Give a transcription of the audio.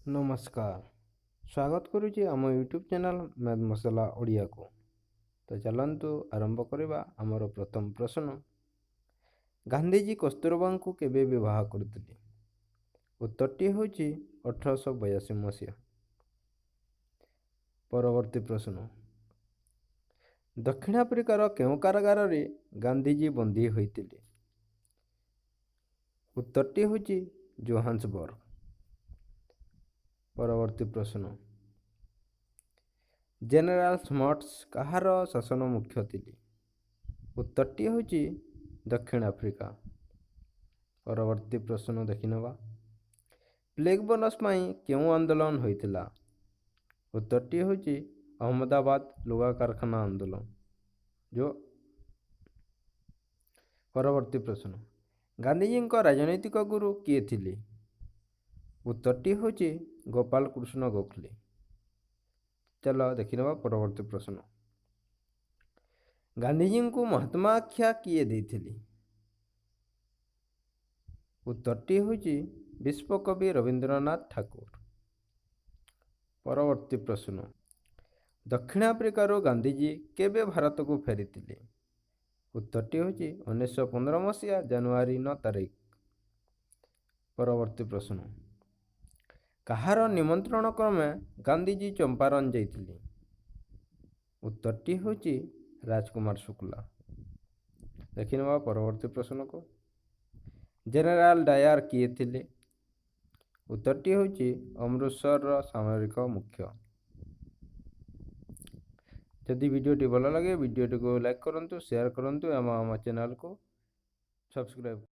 ନମସ୍କାର, ସ୍ୱାଗତ କରୁଛି ଆମ ୟୁଟ୍ୟୁବ୍ ଚ୍ୟାନେଲ୍ ମ୍ୟାଥ୍ ମସଲା ଓଡ଼ିଆକୁ। ତ ଚାଲନ୍ତୁ ଆରମ୍ଭ କରିବା ଆମର ପ୍ରଥମ ପ୍ରଶ୍ନ। ଗାନ୍ଧିଜୀ କସ୍ତୁରବାଙ୍କୁ କେବେ ବିବାହ କରିଥିଲେ? ଉତ୍ତରଟି ହେଉଛି 1882 ମସିହା। ପରବର୍ତ୍ତୀ ପ୍ରଶ୍ନ, ଦକ୍ଷିଣ ଆଫ୍ରିକାର କେଉଁ କାରାଗାରରେ ଗାନ୍ଧିଜୀ ବନ୍ଦୀ ହୋଇଥିଲେ? ଉତ୍ତରଟି ହେଉଛି ଜୋହାନ୍ସବର୍ଗ। ପରବର୍ତ୍ତୀ ପ୍ରଶ୍ନ, ଜେନେରାଲ ସ୍ମଟ୍ସ କାହାର ଶାସନ ମୁଖ୍ୟ ଥିଲେ? ଉତ୍ତରଟି ହେଉଛି ଦକ୍ଷିଣ ଆଫ୍ରିକା। ପରବର୍ତ୍ତୀ ପ୍ରଶ୍ନ ଦେଖିନେବା, ପ୍ଲେଗ୍ ବୋନସ୍ ପାଇଁ କେଉଁ ଆନ୍ଦୋଳନ ହୋଇଥିଲା? ଉତ୍ତରଟି ହେଉଛି ଅହମ୍ମଦାବାଦ ଲୁଗା କାରଖାନା ଆନ୍ଦୋଳନ। ଯେଉଁ ପରବର୍ତ୍ତୀ ପ୍ରଶ୍ନ, ଗାନ୍ଧିଜୀଙ୍କ ରାଜନୈତିକ ଗୁରୁ କିଏ ଥିଲେ? ଉତ୍ତରଟି ହେଉଛି ଗୋପାଳ କୃଷ୍ଣ ଗୋଖଲେ। ଚାଲ ଦେଖିନେବା ପରବର୍ତ୍ତୀ ପ୍ରଶ୍ନ, ଗାନ୍ଧିଜୀଙ୍କୁ ମହାତ୍ମା ଆଖ୍ୟା କିଏ ଦେଇଥିଲେ? ଉତ୍ତରଟି ହେଉଛି ବିଶ୍ୱକବି ରବୀନ୍ଦ୍ରନାଥ ଠାକୁର। ପରବର୍ତ୍ତୀ ପ୍ରଶ୍ନ, ଦକ୍ଷିଣ ଆଫ୍ରିକାରୁ ଗାନ୍ଧିଜୀ କେବେ ଭାରତକୁ ଫେରିଥିଲେ? ଉତ୍ତରଟି ହେଉଛି 1915 ମସିହା ଜାନୁଆରୀ 9 ତାରିଖ। ପରବର୍ତ୍ତୀ ପ୍ରଶ୍ନ, କାହାର ନିମନ୍ତ୍ରଣ କ୍ରମେ ଗାନ୍ଧିଜୀ ଚମ୍ପାରନ୍ ଯାଇଥିଲେ? ଉତ୍ତରଟି ହେଉଛି ରାଜକୁମାର ଶୁକ୍ଲା। ଦେଖିନେବା ପରବର୍ତ୍ତୀ ପ୍ରଶ୍ନକୁ, ଜେନେରାଲ ଡାୟାର କିଏ ଥିଲେ? ଉତ୍ତରଟି ହେଉଛି ଅମୃତସରର ସାମରିକ ମୁଖ୍ୟ। ଯଦି ଭିଡ଼ିଓଟି ଭଲ ଲାଗେ, ଭିଡ଼ିଓଟିକୁ ଲାଇକ୍ କରନ୍ତୁ, ସେୟାର କରନ୍ତୁ ଏବଂ ଆମ ଚ୍ୟାନେଲକୁ ସବସ୍କ୍ରାଇବ୍